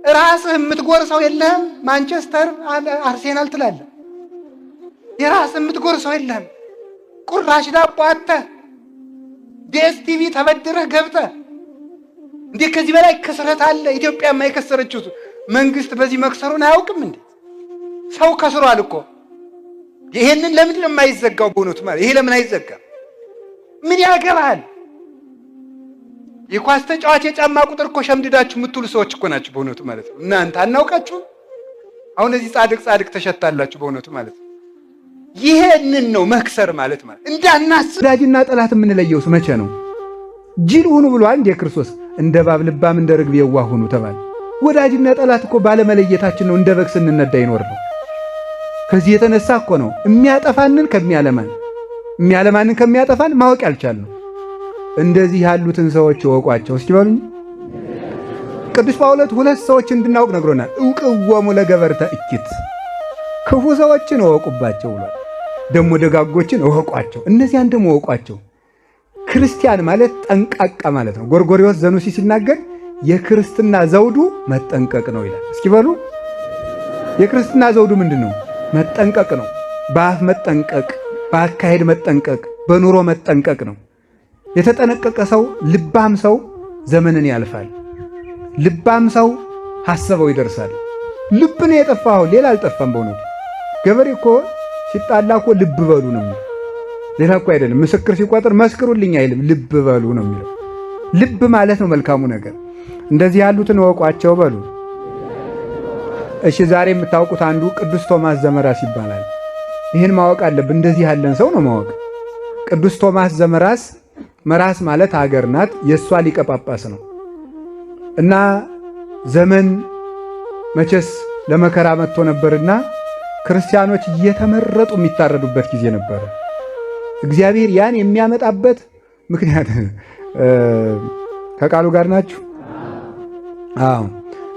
ራስህ የምትጎርሰው የለህም። ማንቸስተር አርሴናል ትላለህ። የራስህ የምትጎርሰው የለህም። ቁራሽ ዳቦ አጥተህ ዲኤስቲቪ ተበድረህ ገብተህ እንዴ! ከዚህ በላይ ክስረት አለ? ኢትዮጵያ የማይከሰረችው መንግስት በዚህ መክሰሩን አያውቅም እንዴ? ሰው ከስሯል እኮ። ይሄንን ለምንድን ነው የማይዘጋው? በእውነቱ ማለት ይሄ ለምን አይዘጋም? ምን ያገባል? የኳስ ተጫዋች የጫማ ቁጥር እኮ ሸምድዳችሁ የምትውሉ ሰዎች እኮ ናቸው። በእውነቱ ማለት ነው። እናንተ አናውቃችሁም። አሁን እዚህ ጻድቅ ጻድቅ ተሸታላችሁ። በእውነቱ ማለት ነው። ይሄንን ነው መክሰር ማለት ማለት እንዳናስብ። ወዳጅና ጠላት የምንለየውስ መቼ ነው? ጅል ሁኑ ብሏል እንዴ ክርስቶስ? እንደ እባብ ልባም እንደ ርግብ የዋህ ሁኑ ተባለ። ወዳጅና ጠላት እኮ ባለመለየታችን ነው እንደ በግ ስንነዳ ይኖር ነው። ከዚህ የተነሳ እኮ ነው የሚያጠፋንን ከሚያለማን የሚያለማንን ከሚያጠፋን ማወቅ ያልቻልነው። እንደዚህ ያሉትን ሰዎች እወቋቸው እስኪ በሉኝ። ቅዱስ ጳውሎስ ሁለት ሰዎች እንድናውቅ ነግሮናል። እውቅዎሙ ለገበርተ እኪት፣ ክፉ ሰዎችን እወቁባቸው ብሏል። ደግሞ ደጋጎችን እወቋቸው፣ እነዚያን ደግሞ እወቋቸው። ክርስቲያን ማለት ጠንቃቃ ማለት ነው። ጎርጎርዮስ ዘኑሲ ሲናገር የክርስትና ዘውዱ መጠንቀቅ ነው ይላል። እስኪ በሉ የክርስትና ዘውዱ ምንድን ነው? መጠንቀቅ ነው። በአፍ መጠንቀቅ፣ በአካሄድ መጠንቀቅ፣ በኑሮ መጠንቀቅ ነው። የተጠነቀቀ ሰው ልባም ሰው ዘመንን ያልፋል። ልባም ሰው ሐሰበው ይደርሳል። ልብ ነው የጠፋው፣ ሌላ አልጠፋም። በእውነቱ ገበሬ እኮ ሲጣላ እኮ ልብ በሉ ነው የሚለው፣ ሌላ እኮ አይደለም። ምስክር ሲቆጥር መስክሩልኝ አይልም፣ ልብ በሉ ነው የሚለው። ልብ ማለት ነው መልካሙ ነገር። እንደዚህ ያሉትን እወቋቸው በሉ። እሺ፣ ዛሬ የምታውቁት አንዱ ቅዱስ ቶማስ ዘመራስ ይባላል። ይህን ማወቅ አለብን። እንደዚህ ያለን ሰው ነው ማወቅ። ቅዱስ ቶማስ ዘመራስ፣ መራስ ማለት ሀገር ናት። የእሷ ሊቀ ጳጳስ ነው እና ዘመን መቼስ ለመከራ መጥቶ ነበርና ክርስቲያኖች እየተመረጡ የሚታረዱበት ጊዜ ነበረ። እግዚአብሔር ያን የሚያመጣበት ምክንያት ከቃሉ ጋር ናችሁ? አዎ።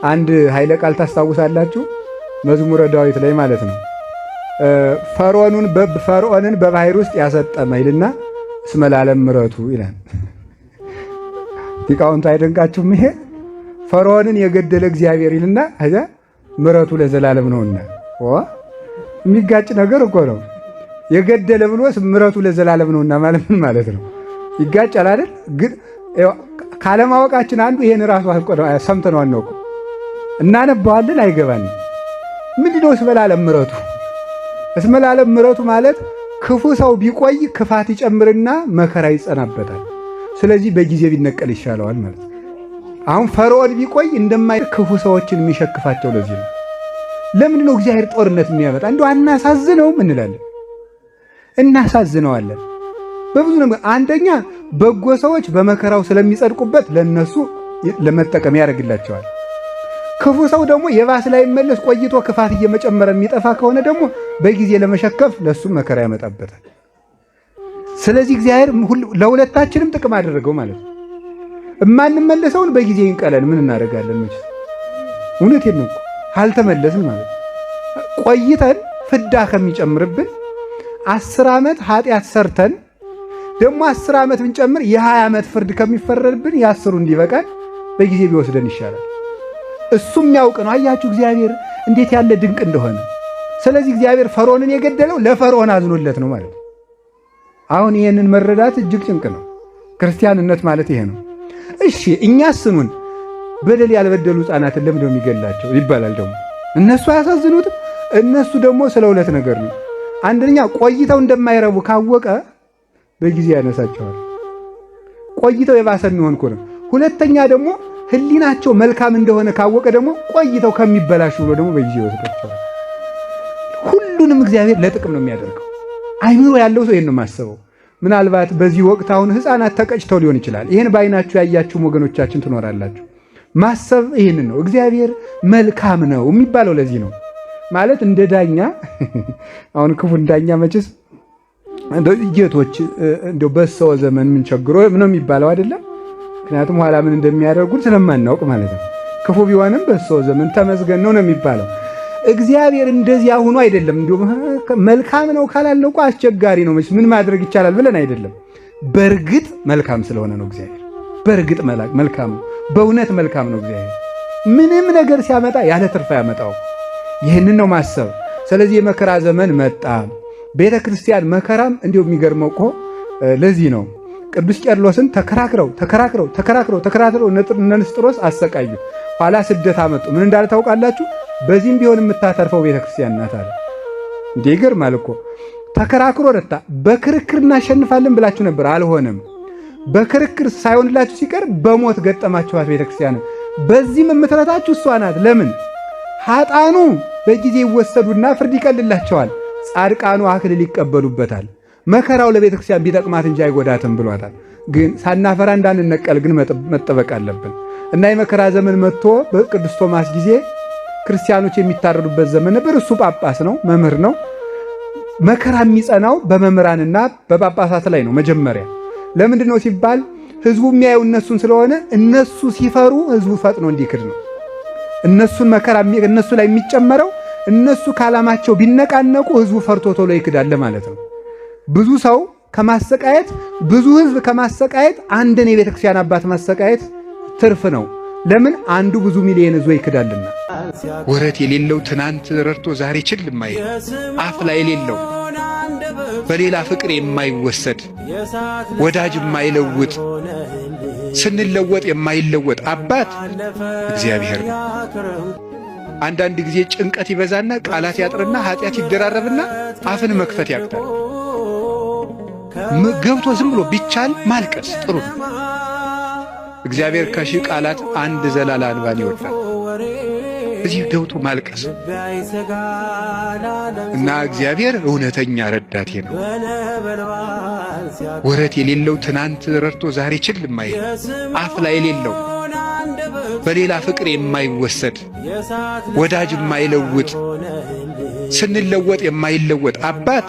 አንድ ኃይለ ቃል ታስታውሳላችሁ? መዝሙረ ዳዊት ላይ ማለት ነው። ፈርዖንን በባህር ውስጥ ያሰጠመ ይልና እስመ ለዓለም ምሕረቱ ይላል። ሊቃውንቱ አይደንቃችሁም? ይሄ ፈርዖንን የገደለ እግዚአብሔር ይልና ከዚያ ምሕረቱ ለዘላለም ነውና የሚጋጭ ነገር እኮ ነው። የገደለ ብሎ ምሕረቱ ለዘላለም ነውና ማለት ምን ማለት ነው? ይጋጫል አይደል? ግን ካለማወቃችን አንዱ ይሄን ራሱ ሰምተነው አናውቅም። እናነባዋለን፣ አይገባንም። ምንድነው እስመ ለዓለም ምሕረቱ? እስመ ለዓለም ምሕረቱ ማለት ክፉ ሰው ቢቆይ ክፋት ይጨምርና መከራ ይጸናበታል። ስለዚህ በጊዜ ቢነቀል ይሻለዋል ማለት ነው። አሁን ፈርዖን ቢቆይ እንደማይ ክፉ ሰዎችን የሚሸክፋቸው ለዚህ ነው። ለምንድን ነው እግዚአብሔር ጦርነት የሚያመጣ? እንደው አናሳዝነውም እንላለን፣ እናሳዝነዋለን በብዙ ነገር። አንደኛ በጎ ሰዎች በመከራው ስለሚጸድቁበት ለነሱ ለመጠቀም ያደርግላቸዋል። ክፉ ሰው ደግሞ የባስ ላይ መለስ ቆይቶ ክፋት እየመጨመረ የሚጠፋ ከሆነ ደግሞ በጊዜ ለመሸከፍ ለሱም መከራ ያመጣበታል። ስለዚህ እግዚአብሔር ለሁለታችንም ጥቅም አደረገው ማለት ነው። እማንመለሰውን በጊዜ ይንቀለን። ምን እናደርጋለን? መቼስ እውነቴን ነው እኮ አልተመለስን ማለት ነው። ቆይተን ፍዳ ከሚጨምርብን 10 ዓመት ኃጢአት ሰርተን ደግሞ 10 ዓመት ብንጨምር የ20 ዓመት ፍርድ ከሚፈረድብን የ10ሩ እንዲበቃን በጊዜ ቢወስደን ይሻላል። እሱ የሚያውቅ ነው። አያችሁ እግዚአብሔር እንዴት ያለ ድንቅ እንደሆነ። ስለዚህ እግዚአብሔር ፈርዖንን የገደለው ለፈርዖን አዝኖለት ነው ማለት ነው። አሁን ይሄንን መረዳት እጅግ ጭንቅ ነው። ክርስቲያንነት ማለት ይሄ ነው። እሺ እኛ ስኑን በደል ያልበደሉ ሕፃናትን ለምንድን ነው የሚገላቸው ይባላል። ደግሞ እነሱ አያሳዝኑትም። እነሱ ደግሞ ስለ ሁለት ነገር ነው። አንደኛ ቆይተው እንደማይረቡ ካወቀ በጊዜ ያነሳቸዋል። ቆይተው የባሰ የሚሆን እኮ ነው። ሁለተኛ ደግሞ ሕሊናቸው መልካም እንደሆነ ካወቀ ደግሞ ቆይተው ከሚበላሹ ብሎ ደግሞ በጊዜ ይወስዳቸዋል። ሁሉንም እግዚአብሔር ለጥቅም ነው የሚያደርገው። አይምሮ ያለው ሰው ይሄን ነው የማስበው። ምናልባት በዚህ ወቅት አሁን ሕፃናት ተቀጭተው ሊሆን ይችላል። ይህን በአይናችሁ ያያችሁም ወገኖቻችን ትኖራላችሁ። ማሰብ ይህንን ነው። እግዚአብሔር መልካም ነው የሚባለው ለዚህ ነው። ማለት እንደ ዳኛ አሁን ክፉን ዳኛ መቼስ ጌቶች እንደው በሰው ዘመን ምን ቸግሮ ነው የሚባለው አይደለም። ምክንያቱም ኋላ ምን እንደሚያደርጉን ስለማናውቅ ማለት ነው። ክፉ ቢሆንም በሰው ዘመን ተመስገን ነው ነው የሚባለው። እግዚአብሔር እንደዚያ ሆኖ አይደለም። እንዲሁም መልካም ነው ካላልነው እኮ አስቸጋሪ ነው። መቼስ ምን ማድረግ ይቻላል ብለን አይደለም። በእርግጥ መልካም ስለሆነ ነው እግዚአብሔር። በእርግጥ መልካም ነው፣ በእውነት መልካም ነው እግዚአብሔር። ምንም ነገር ሲያመጣ ያለ ትርፍ ያመጣው። ይህንን ነው ማሰብ። ስለዚህ የመከራ ዘመን መጣ። ቤተ ክርስቲያን መከራም እንዲሁ የሚገርመው እኮ ለዚህ ነው ቅዱስ ቄርሎስን ተከራክረው ተከራክረው ተከራክረው ተከራክረው እነ ንስጥሮስ አሰቃዩ። ኋላ ስደት አመጡ። ምን እንዳለ ታውቃላችሁ? በዚህም ቢሆን የምታተርፈው ቤተ ክርስቲያን ናት አለ። እንዴ ይገርማል እኮ ተከራክሮ ረታ። በክርክር እናሸንፋለን ብላችሁ ነበር፣ አልሆነም። በክርክር ሳይሆንላችሁ ሲቀር በሞት ገጠማችኋት ቤተ ክርስቲያን። በዚህም የምትረታችሁ እሷ ናት። ለምን ኃጣኑ በጊዜ ይወሰዱና ፍርድ ይቀልላቸዋል፣ ጻድቃኑ አክሊል ይቀበሉበታል። መከራው ለቤተ ክርስቲያን ቢጠቅማት እንጂ አይጎዳትም ብሏታል። ግን ሳናፈራ እንዳንነቀል ግን መጠበቅ አለብን እና የመከራ ዘመን መጥቶ በቅዱስ ቶማስ ጊዜ ክርስቲያኖች የሚታረዱበት ዘመን ነበር። እሱ ጳጳስ ነው፣ መምህር ነው። መከራ የሚጸናው በመምህራንና በጳጳሳት ላይ ነው። መጀመሪያ ለምንድን ነው ሲባል ህዝቡ የሚያየው እነሱን ስለሆነ እነሱ ሲፈሩ ህዝቡ ፈጥኖ እንዲክድ ነው። እነሱን መከራ እነሱ ላይ የሚጨመረው እነሱ ካላማቸው ቢነቃነቁ ህዝቡ ፈርቶ ቶሎ ይክዳል ማለት ነው። ብዙ ሰው ከማሰቃየት ብዙ ህዝብ ከማሰቃየት አንድን የቤተ ክርስቲያን አባት ማሰቃየት ትርፍ ነው። ለምን አንዱ ብዙ ሚሊየን ህዝብ ይክዳልና። ወረት የሌለው ትናንት ረድቶ ዛሬ ችል የማይል አፍ ላይ የሌለው በሌላ ፍቅር የማይወሰድ ወዳጅ የማይለውጥ ስንለወጥ የማይለወጥ አባት እግዚአብሔር ነው። አንዳንድ ጊዜ ጭንቀት ይበዛና ቃላት ያጥርና ኃጢአት ይደራረብና አፍን መክፈት ያቅታል። ገብቶ ዝም ብሎ ቢቻል ማልቀስ ጥሩ ነው። እግዚአብሔር ከሺህ ቃላት አንድ ዘላላ እንባን ይወዳል። እዚህ ገብቶ ማልቀስ እና እግዚአብሔር እውነተኛ ረዳቴ ነው። ወረት የሌለው ትናንት ረድቶ ዛሬ ችል የማይል አፍ ላይ የሌለው በሌላ ፍቅር የማይወሰድ ወዳጅ የማይለውጥ ስንለወጥ የማይለወጥ አባት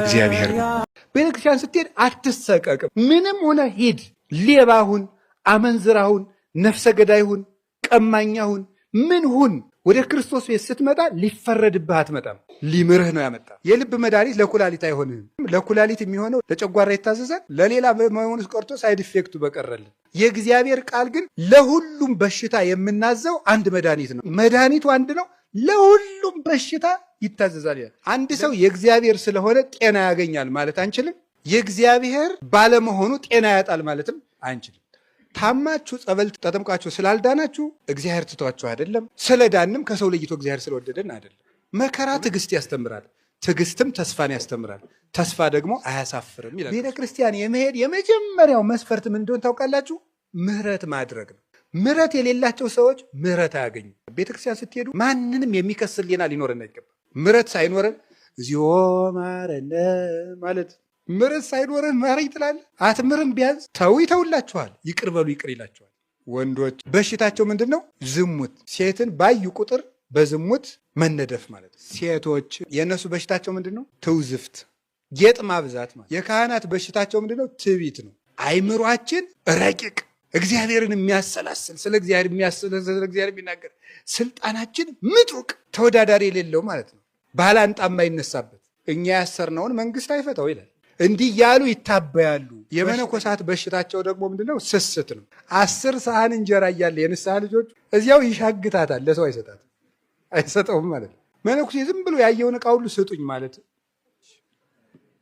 እግዚአብሔር ነው። ቤተ ክርስቲያን ስትሄድ አትሰቀቅም። ምንም ሆነ ሂድ፣ ሌባ ሁን፣ አመንዝራ ሁን፣ ነፍሰ ገዳይ ሁን፣ ቀማኛ ሁን፣ ምን ሁን፣ ወደ ክርስቶስ ቤት ስትመጣ ሊፈረድብህ አትመጣም። ሊምርህ ነው ያመጣ። የልብ መድኃኒት ለኩላሊት አይሆንህም። ለኩላሊት የሚሆነው ለጨጓራ ይታዘዛል። ለሌላ መሆኑስ ቀርቶ side effect ኡ በቀረልን። የእግዚአብሔር ቃል ግን ለሁሉም በሽታ የምናዘው አንድ መድኃኒት ነው። መድኃኒቱ አንድ ነው። ለሁሉም በሽታ ይታዘዛል ይላል። አንድ ሰው የእግዚአብሔር ስለሆነ ጤና ያገኛል ማለት አንችልም። የእግዚአብሔር ባለመሆኑ ጤና ያጣል ማለትም አንችልም። ታማችሁ ጸበል ተጠምቃችሁ ስላልዳናችሁ እግዚአብሔር ትቷችሁ አይደለም። ስለዳንም ከሰው ለይቶ እግዚአብሔር ስለወደደን አይደለም። መከራ ትዕግስት ያስተምራል፣ ትዕግስትም ተስፋን ያስተምራል፣ ተስፋ ደግሞ አያሳፍርም ይላል። ቤተ ክርስቲያን የመሄድ የመጀመሪያው መስፈርት ምን እንደሆነ ታውቃላችሁ? ምሕረት ማድረግ ነው። ምሕረት የሌላቸው ሰዎች ምሕረት አያገኙም። ቤተ ክርስቲያን ስትሄዱ ማንንም የሚከስ ሕሊና ሊኖረን አይገባም። ምሕረት ሳይኖረን እግዚኦ ማረነ ማለት ምሕረት ሳይኖርህ ማረኝ ትላለህ። አትምርም። ቢያንስ ተው ይተውላችኋል፣ ይቅር በሉ ይቅር ይላችኋል። ወንዶች በሽታቸው ምንድን ነው? ዝሙት። ሴትን ባዩ ቁጥር በዝሙት መነደፍ ማለት ነው። ሴቶች የእነሱ በሽታቸው ምንድን ነው? ትውዝፍት፣ ጌጥ ማብዛት ማለት። የካህናት በሽታቸው ምንድን ነው? ትዕቢት ነው። አይምሯችን ረቂቅ እግዚአብሔርን የሚያሰላስል ስለ እግዚአብሔር የሚያሰላስል ስለ እግዚአብሔር የሚናገር ስልጣናችን ምጡቅ ተወዳዳሪ የሌለው ማለት ነው። ባላንጣ የማይነሳበት እኛ ያሰርነውን መንግስት አይፈታው ይላል። እንዲህ እያሉ ይታበያሉ። የመነኮሳት በሽታቸው ደግሞ ምንድነው? ስስት ነው። 10 ሰሃን እንጀራ እያለ የንስሐ ልጆች እዚያው ይሻግታታል፣ ለሰው አይሰጣትም፣ አይሰጠውም ማለት ነው። መነኩሴ ዝም ብሎ ያየውን ዕቃ ሁሉ ስጡኝ ማለት።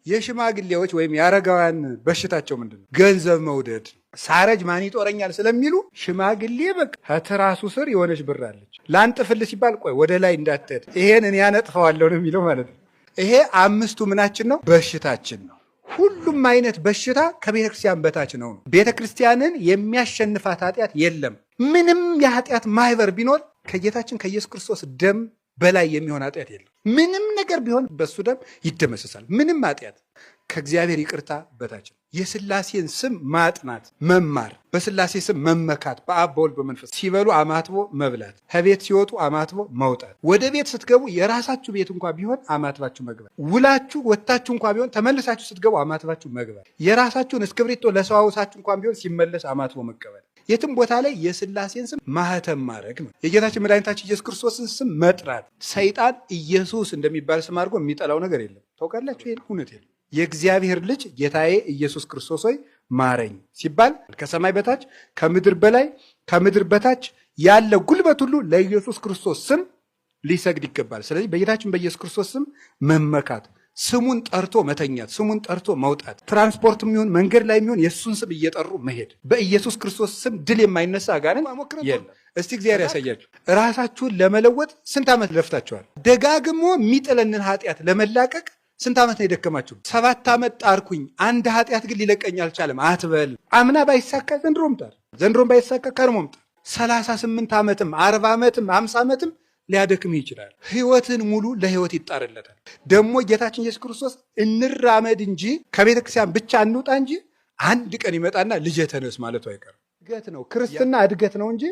የሽማግሌዎች ወይም የአረጋውያን በሽታቸው ምንድን ነው? ገንዘብ መውደድ። ሳረጅ ማን ይጦረኛል ስለሚሉ ሽማግሌ በቃ ከትራሱ ስር የሆነች ብር አለች ላንጥፍል ሲባል ቆይ ወደ ላይ እንዳትሄድ ይሄን እኔ ያነጥፈዋለሁ ነው የሚለው ማለት ነው። ይሄ አምስቱ ምናችን ነው? በሽታችን ነው። ሁሉም አይነት በሽታ ከቤተ ክርስቲያን በታች ነው። ቤተ ክርስቲያንን የሚያሸንፋት ኃጢአት የለም። ምንም የኃጢአት ማህበር ቢኖር ከጌታችን ከኢየሱስ ክርስቶስ ደም በላይ የሚሆን ኃጢአት የለም። ምንም ነገር ቢሆን በሱ ደም ይደመሰሳል። ምንም ኃጢአት ከእግዚአብሔር ይቅርታ በታች ነው። የስላሴን ስም ማጥናት፣ መማር፣ በስላሴ ስም መመካት፣ በአብ በወልድ በመንፈስ ሲበሉ አማትቦ መብላት፣ ከቤት ሲወጡ አማትቦ መውጣት፣ ወደ ቤት ስትገቡ የራሳችሁ ቤት እንኳ ቢሆን አማትባችሁ መግባት፣ ውላችሁ ወጥታችሁ እንኳ ቢሆን ተመልሳችሁ ስትገቡ አማትባችሁ መግባት፣ የራሳችሁን እስክብሪቶ ለሰው አውሳችሁ እንኳን ቢሆን ሲመለስ አማትቦ መቀበል፣ የትም ቦታ ላይ የስላሴን ስም ማህተም ማድረግ ነው። የጌታችን መድኃኒታችን ኢየሱስ ክርስቶስን ስም መጥራት። ሰይጣን ኢየሱስ እንደሚባል ስም አድርጎ የሚጠላው ነገር የለም። ታውቃላችሁ፣ ይሄን እውነት የለም። የእግዚአብሔር ልጅ ጌታዬ ኢየሱስ ክርስቶስ ሆይ ማረኝ ሲባል ከሰማይ በታች ከምድር በላይ ከምድር በታች ያለ ጉልበት ሁሉ ለኢየሱስ ክርስቶስ ስም ሊሰግድ ይገባል። ስለዚህ በጌታችን በኢየሱስ ክርስቶስ ስም መመካት፣ ስሙን ጠርቶ መተኛት፣ ስሙን ጠርቶ መውጣት፣ ትራንስፖርት የሚሆን መንገድ ላይ የሚሆን የእሱን ስም እየጠሩ መሄድ። በኢየሱስ ክርስቶስ ስም ድል የማይነሳ አጋንንት የለም። እስቲ እግዚአብሔር ያሳያችሁ። ራሳችሁን ለመለወጥ ስንት ዓመት ለፍታችኋል? ደጋግሞ የሚጥለንን ኃጢአት ለመላቀቅ ስንት ዓመት ነው የደከማችሁ? 7 ዓመት ጣርኩኝ፣ አንድ ኃጢአት ግን ሊለቀኝ አልቻለም አትበል። አምና ባይሳካ ዘንድሮም ጣር፣ ዘንድሮም ባይሳካ ከርሞም ጣር። 38 ዓመትም 40 ዓመትም 50 ዓመትም ሊያደክም ይችላል። ህይወትን ሙሉ ለህይወት ይጣርለታል። ደግሞ ጌታችን ኢየሱስ ክርስቶስ እንራመድ እንጂ ከቤተ ክርስቲያን ብቻ እንውጣ እንጂ አንድ ቀን ይመጣና ልጄ ተነስ ማለቱ አይቀርም። እድገት ነው ክርስትና፣ እድገት ነው እንጂ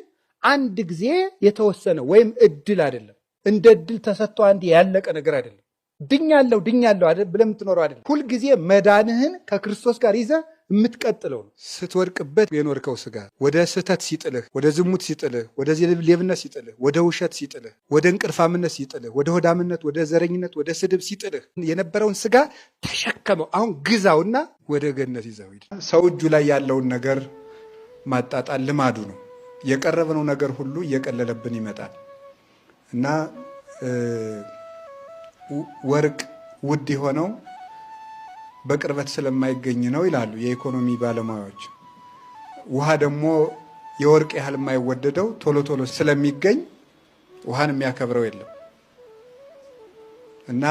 አንድ ጊዜ የተወሰነ ወይም እድል አይደለም። እንደ እድል ተሰጥቶ አንድ ያለቀ ነገር አይደለም። ድኛለሁ ድኛለሁ አይደል ብለህ የምትኖረው አይደለም። ሁልጊዜ መዳንህን ከክርስቶስ ጋር ይዘህ የምትቀጥለው ነው። ስትወድቅበት የኖርከው ስጋ ወደ ስህተት ሲጥልህ፣ ወደ ዝሙት ሲጥልህ፣ ወደ ሌብነት ሲጥልህ፣ ወደ ውሸት ሲጥልህ፣ ወደ እንቅልፋምነት ሲጥልህ፣ ወደ ሆዳምነት፣ ወደ ዘረኝነት፣ ወደ ስድብ ሲጥልህ የነበረውን ስጋ ተሸከመው። አሁን ግዛውና ወደ ገነት ይዘው ሂድ። ሰው እጁ ላይ ያለውን ነገር ማጣጣል ልማዱ ነው። የቀረብነው ነገር ሁሉ እየቀለለብን ይመጣል እና ወርቅ ውድ የሆነው በቅርበት ስለማይገኝ ነው ይላሉ የኢኮኖሚ ባለሙያዎች። ውሃ ደግሞ የወርቅ ያህል የማይወደደው ቶሎ ቶሎ ስለሚገኝ ውሃን የሚያከብረው የለም እና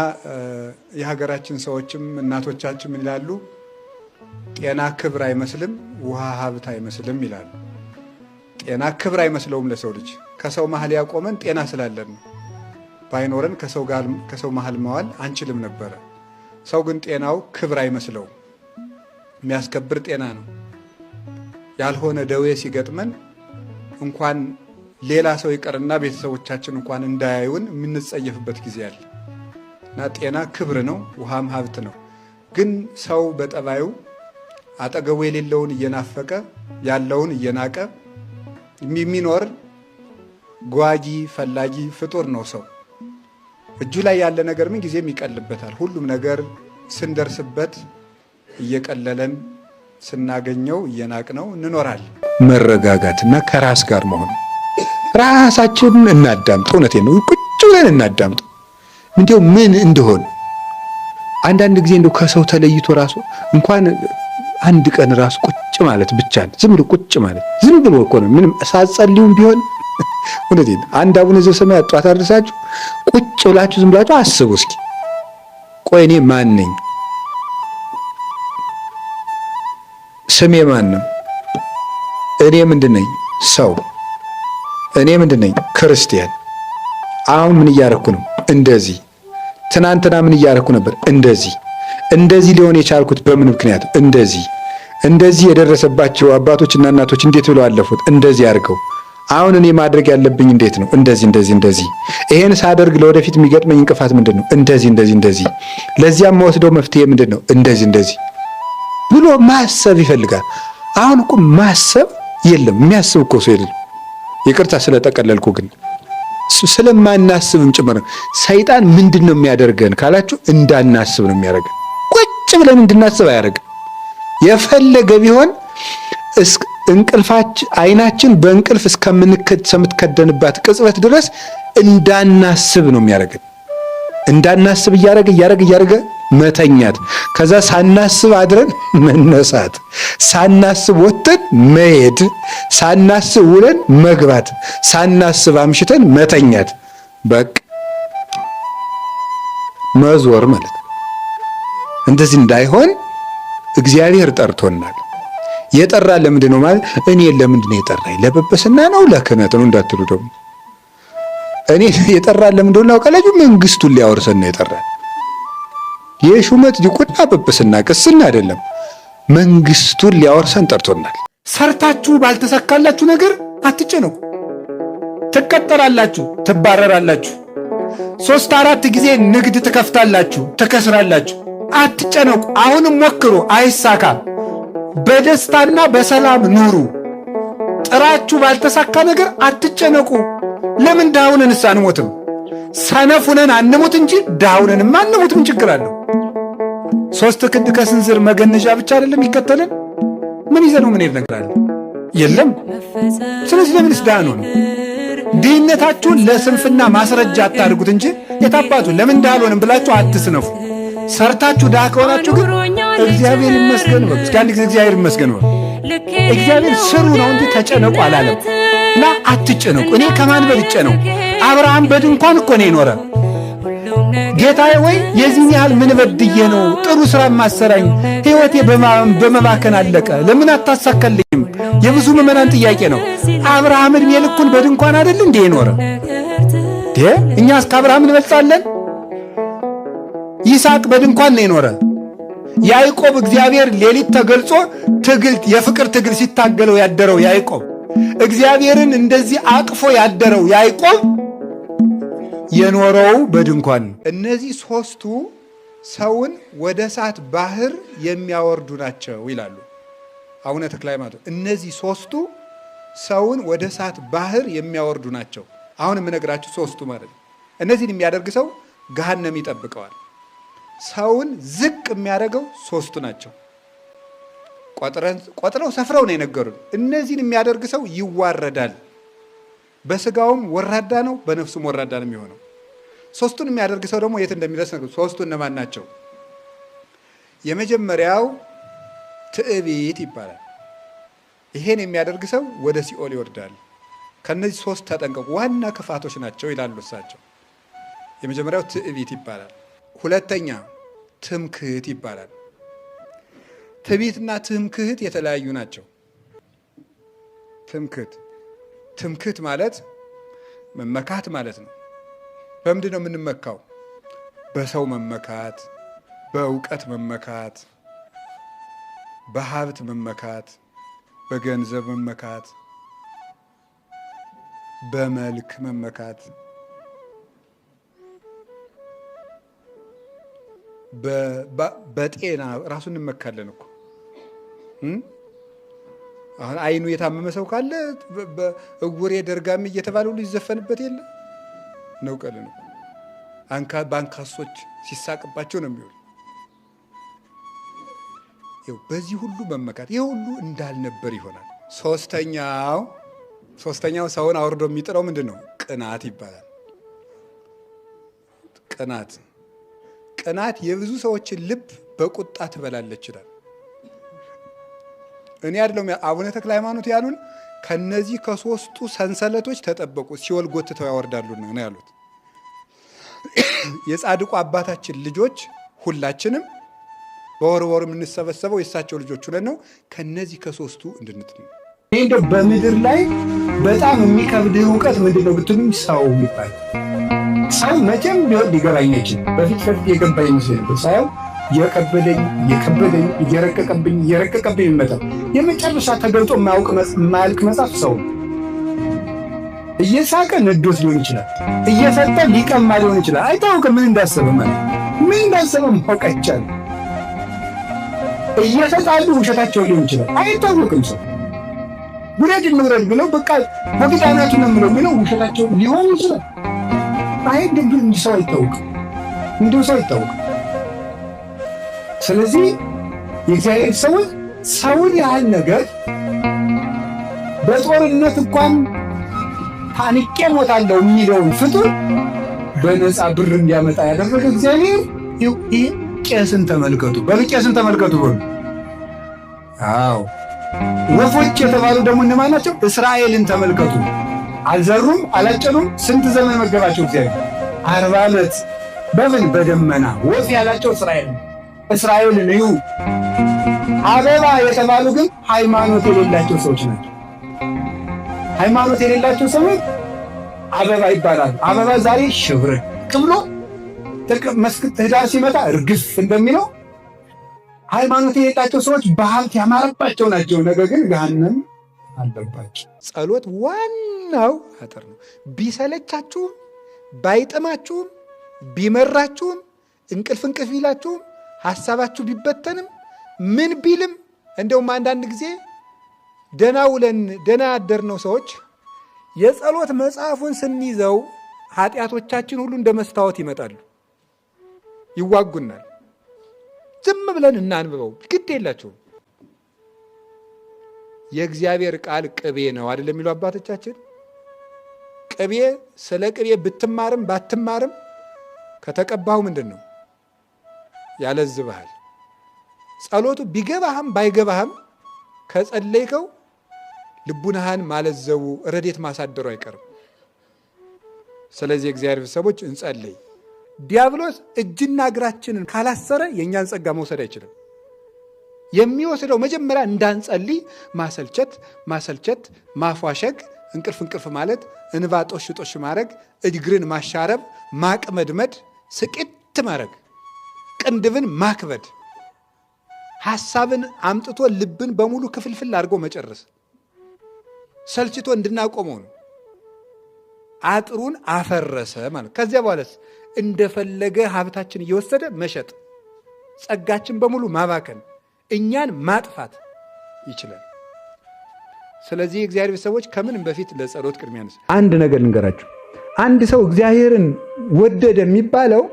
የሀገራችን ሰዎችም እናቶቻችን ምን ይላሉ? ጤና ክብር አይመስልም፣ ውሃ ሀብት አይመስልም ይላሉ። ጤና ክብር አይመስለውም ለሰው ልጅ። ከሰው መሀል ያቆመን ጤና ስላለን ነው። ባይኖረን ከሰው መሀል መዋል አንችልም ነበረ። ሰው ግን ጤናው ክብር አይመስለውም። የሚያስከብር ጤና ነው። ያልሆነ ደዌ ሲገጥመን እንኳን ሌላ ሰው ይቀርና ቤተሰቦቻችን እንኳን እንዳያዩን የምንጸየፍበት ጊዜ አለ እና ጤና ክብር ነው፣ ውሃም ሀብት ነው። ግን ሰው በጠባዩ አጠገቡ የሌለውን እየናፈቀ ያለውን እየናቀ የሚኖር ጓጊ ፈላጊ ፍጡር ነው ሰው። እጁ ላይ ያለ ነገር ምን ጊዜም ይቀልበታል። ሁሉም ነገር ስንደርስበት እየቀለለን ስናገኘው እየናቅነው እንኖራለን። መረጋጋትና ከራስ ጋር መሆን፣ ራሳችንን እናዳምጥ። እውነቴን ነው፣ ቁጭ ብለን እናዳምጥ። እንዲያው ምን እንደሆን አንዳንድ ጊዜ እንደው ከሰው ተለይቶ ራሱ እንኳን አንድ ቀን ራሱ ቁጭ ማለት ብቻ ዝም ብሎ ቁጭ ማለት ዝም ብሎ እኮ ነው። ምንም ሳትጸልዩም ቢሆን እውነቴን አንድ አቡነ ዘበሰማያት ጧት አድርሳችሁ ቁጭ ብላችሁ ዝም ብላችሁ አስቡ እስኪ። ቆይ እኔ ማን ነኝ? ስሜ ማን ነው? እኔ ምንድን ነኝ? ሰው። እኔ ምንድን ነኝ? ክርስቲያን። አሁን ምን እያረኩ ነው? እንደዚህ። ትናንትና ምን እያረኩ ነበር? እንደዚህ። እንደዚህ ሊሆን የቻልኩት በምን ምክንያት? እንደዚህ። እንደዚህ የደረሰባቸው አባቶችና እናቶች እንዴት ብለው አለፉት? እንደዚህ አድርገው። አሁን እኔ ማድረግ ያለብኝ እንዴት ነው? እንደዚህ እንደዚህ እንደዚህ። ይሄን ሳደርግ ለወደፊት የሚገጥመኝ እንቅፋት ምንድን ነው? እንደዚህ እንደዚህ እንደዚህ። ለዚያም መወስደው መፍትሄ ምንድን ነው? እንደዚህ እንደዚህ ብሎ ማሰብ ይፈልጋል። አሁን እኮ ማሰብ የለም፣ የሚያስብ እኮ ሰው የለም። ይቅርታ ስለጠቀለልኩ ግን ስለማናስብም ጭምር ነው። ሰይጣን ምንድን ነው የሚያደርገን ካላችሁ እንዳናስብ ነው የሚያደርገን። ቁጭ ብለን እንድናስብ አያደርግም። የፈለገ ቢሆን እንቅልፋችን አይናችን በእንቅልፍ እስከምትከደንባት ቅጽበት ድረስ እንዳናስብ ነው የሚያደርገን። እንዳናስብ እያደረገ እያደረገ እያደረገ መተኛት፣ ከዛ ሳናስብ አድረን መነሳት፣ ሳናስብ ወጥተን መሄድ፣ ሳናስብ ውለን መግባት፣ ሳናስብ አምሽተን መተኛት፣ በቃ መዞር ማለት ነው። እንደዚህ እንዳይሆን እግዚአብሔር ጠርቶናል። የጠራ ለምንድን ነው ማለት እኔ ለምንድን ነው የጠራኝ? ለጵጵስና ነው ለክህነት ነው እንዳትሉ ደግሞ እኔ የጠራ ለምንድን ነው ታውቃላችሁ? መንግስቱን ሊያወርሰን ነው የጠራን። የሹመት ዲቁና፣ ጵጵስና፣ ቅስና አይደለም። መንግስቱን ሊያወርሰን ጠርቶናል። ሰርታችሁ ባልተሳካላችሁ ነገር አትጨነቁ። ትቀጠራላችሁ፣ ትባረራላችሁ። 3-4 ጊዜ ንግድ ትከፍታላችሁ፣ ትከስራላችሁ። አትጨነቁ። አሁንም ሞክሩ፣ አይሳካም። በደስታና በሰላም ኑሩ። ጥራችሁ ባልተሳካ ነገር አትጨነቁ። ለምን ድሃውንንስ አንሞትም? ሰነፉነን አንሙት እንጂ ድሃውንንም አንሙት። ምን ችግር አለው? 3 ክንድ ከስንዝር መገነዣ ብቻ አይደለም ይከተልን? ምን ይዘነው ምን ሄድ ነገር አለ? የለም። ስለዚህ ለምንስ ድሃ ነው? ድህነታችሁን ለስንፍና ማስረጃ አታድርጉት እንጂ የታባቱ ለምን ድሃ አልሆንም ብላችሁ አትስነፉ። ሰርታችሁ ድሃ ከሆናችሁ ግን እግዚአብሔር ይመስገን በሉ። እስኪ አንድ ጊዜ እግዚአብሔር ይመስገን በሉ። እግዚአብሔር ስሩ ነው እንጂ ተጨነቁ አላለም። እና አትጨነቁ። እኔ ከማን በልጬ ነው? አብርሃም በድንኳን እኮ ነው የኖረ። ጌታዬ ወይ የዚህን ያህል ምን በድዬ ነው ጥሩ ስራ ማሰራኝ? ሕይወቴ በመባከን አለቀ። ለምን አታሳካልኝም? የብዙ ምዕመናን ጥያቄ ነው። አብርሃም ዕድሜ ልኩን በድንኳን አይደል እንዴ የኖረ? እኛስ ከአብርሃም እንበልጣለን? ይስሐቅ በድንኳን ነው የኖረ። ያዕቆብ እግዚአብሔር ሌሊት ተገልጾ ትግል የፍቅር ትግል ሲታገለው ያደረው ያዕቆብ፣ እግዚአብሔርን እንደዚህ አቅፎ ያደረው ያዕቆብ የኖረው በድንኳን ነው። እነዚህ ሶስቱ ሰውን ወደ እሳት ባህር የሚያወርዱ ናቸው ይላሉ አቡነ ተክለ ሃይማኖት። እነዚህ ሶስቱ ሰውን ወደ እሳት ባህር የሚያወርዱ ናቸው። አሁን የምነግራችሁ ሶስቱ ማለት ነው። እነዚህን የሚያደርግ ሰው ገሃነም ይጠብቀዋል። ሰውን ዝቅ የሚያደርገው ሶስቱ ናቸው። ቆጥረው ሰፍረው ነው የነገሩን። እነዚህን የሚያደርግ ሰው ይዋረዳል። በስጋውም ወራዳ ነው፣ በነፍሱም ወራዳ ነው የሚሆነው። ሶስቱን የሚያደርግ ሰው ደግሞ የት እንደሚደርስ ነገር። ሶስቱ እነማን ናቸው? የመጀመሪያው ትዕቢት ይባላል። ይሄን የሚያደርግ ሰው ወደ ሲኦል ይወርዳል። ከነዚህ ሶስት ተጠንቀቁ፣ ዋና ክፋቶች ናቸው ይላሉ እሳቸው። የመጀመሪያው ትዕቢት ይባላል። ሁለተኛ ትምክህት ይባላል። ትዕቢትና ትምክህት የተለያዩ ናቸው። ትምክህት ማለት መመካት ማለት ነው። በምንድን ነው የምንመካው? በሰው መመካት፣ በእውቀት መመካት፣ በሀብት መመካት፣ በገንዘብ መመካት፣ በመልክ መመካት፣ በጤና ራሱ እንመካለን እኮ። አሁን አይኑ የታመመ ሰው ካለ እውሬ ደርጋሚ እየተባለ ሁሉ ይዘፈንበት የለ ነው። ቀል ነው። በአንካሶች ሲሳቅባቸው ነው የሚውል። በዚህ ሁሉ መመካት ይህ ሁሉ እንዳልነበር ይሆናል። ሶስተኛው ሰውን አውርዶ የሚጥለው ምንድን ነው? ቅናት ይባላል። ቅናት የብዙ ሰዎችን ልብ በቁጣ ትበላለች ይላል። እኔ አይደለም አቡነ ተክለ ሃይማኖት ያሉን፣ ከነዚህ ከሶስቱ ሰንሰለቶች ተጠበቁ ሲኦል ጎትተው ያወርዳሉና ነው ያሉት። የጻድቁ አባታችን ልጆች ሁላችንም በወር የምንሰበሰበው የእሳቸው ልጆች ሁለን ነው። ከነዚህ ከሶስቱ እንድንጥል ነው። እንደው በምድር ላይ በጣም የሚከብድህ እውቀት ምንድን ነው ብትሉኝ፣ ሰው የሚባል ሰው መቼም ቢሆን ሊገባኝ አይችልም። በፊት በፊት የገባኝ መስሎኝ ነበር። ሳየው እየከበደኝ እየከበደኝ እየረቀቀብኝ እየረቀቀብኝ ይመጣል። የመጨረሻ ተገልጦ የማያልቅ መጽሐፍ ሰው ነው። እየሳቀ ነዶት ሊሆን ይችላል። እየሰጠ ሊቀማ ሊሆን ይችላል። አይታወቅም ምን እንዳሰበ ማለት ምን እንዳሰበ ማወቅ አይቻልም። እየተጣሉ ውሸታቸው ሊሆን ይችላል። አይታወቅም። ሰው ውረድ እንውረድ ብለው በቃ በግዳናቱ ነው የምለው ብለው ውሸታቸው ሊሆን ይችላል። አይ እንዲሁ ሰው አይታወቅም፣ እንዲሁ ሰው አይታወቅም። ስለዚህ የእግዚአብሔር ሰዎች ሰውን ያህል ነገር በጦርነት እንኳን ታንቄ ሞታለሁ የሚለውን ፍጡር በነፃ ብር እንዲያመጣ ያደረገ እግዚአብሔር ይህ ቄስን ተመልከቱ፣ በሉ ቄስን ተመልከቱ በሉ። አዎ ወፎች የተባሉ ደግሞ እነማን ናቸው? እስራኤልን ተመልከቱ። አልዘሩም፣ አላጨዱም። ስንት ዘመን መገባቸው እግዚአብሔር? 40 ዓመት። በምን በደመና ወፍ ያላቸው እስራኤል እስራኤልን እዩ። አበባ የተባሉ ግን ሃይማኖት የሌላቸው ሰዎች ናቸው። ሃይማኖት የሌላቸው ሰዎች አበባ ይባላሉ። አበባ ዛሬ ሽብርቅ ብሎ መስክ ህዳር ሲመጣ እርግፍ እንደሚለው ሃይማኖት የሌላቸው ሰዎች በሀብት ያማረባቸው ናቸው። ነገር ግን ገሃነም አለባቸው። ጸሎት ዋናው አጥር ነው። ቢሰለቻችሁም፣ ባይጥማችሁም፣ ቢመራችሁም፣ እንቅልፍ እንቅልፍ ቢላችሁም፣ ሀሳባችሁ ቢበተንም፣ ምን ቢልም እንደውም አንዳንድ ጊዜ ደና ውለን ደና ያደርነው ሰዎች የጸሎት መጽሐፉን ስንይዘው ኃጢአቶቻችን ሁሉ እንደ መስታወት ይመጣሉ፣ ይዋጉናል። ዝም ብለን እናንብበው፣ ግድ የላቸውም። የእግዚአብሔር ቃል ቅቤ ነው አይደል የሚሉ አባቶቻችን። ቅቤ ስለ ቅቤ ብትማርም ባትማርም ከተቀባሁ ምንድን ነው ያለዝብሃል። ጸሎቱ ቢገባህም ባይገባህም ከጸለይከው ልቡናህን ማለዘቡ ረዴት ማሳደሩ አይቀርም። ስለዚህ እግዚአብሔር ቤተሰቦች እንጸልይ። ዲያብሎስ እጅና እግራችንን ካላሰረ የእኛን ጸጋ መውሰድ አይችልም። የሚወስደው መጀመሪያ እንዳንጸልይ ማሰልቸት ማሰልቸት፣ ማፏሸግ፣ እንቅልፍ እንቅልፍ ማለት፣ እንባ ጦሽ ጦሽ ማድረግ፣ እግርን ማሻረብ፣ ማቅመድመድ፣ ስቅት ማድረግ፣ ቅንድብን ማክበድ፣ ሐሳብን አምጥቶ ልብን በሙሉ ክፍልፍል አድርጎ መጨረስ፣ ሰልችቶ እንድናቆመው ነው። አጥሩን አፈረሰ ማለት። ከዚያ በኋላስ እንደፈለገ ሀብታችን እየወሰደ መሸጥ፣ ጸጋችን በሙሉ ማባከን፣ እኛን ማጥፋት ይችላል። ስለዚህ የእግዚአብሔር ቤተሰቦች ከምንም በፊት ለጸሎት ቅድሚያ ንስ አንድ ነገር ልንገራችሁ። አንድ ሰው እግዚአብሔርን ወደደ የሚባለው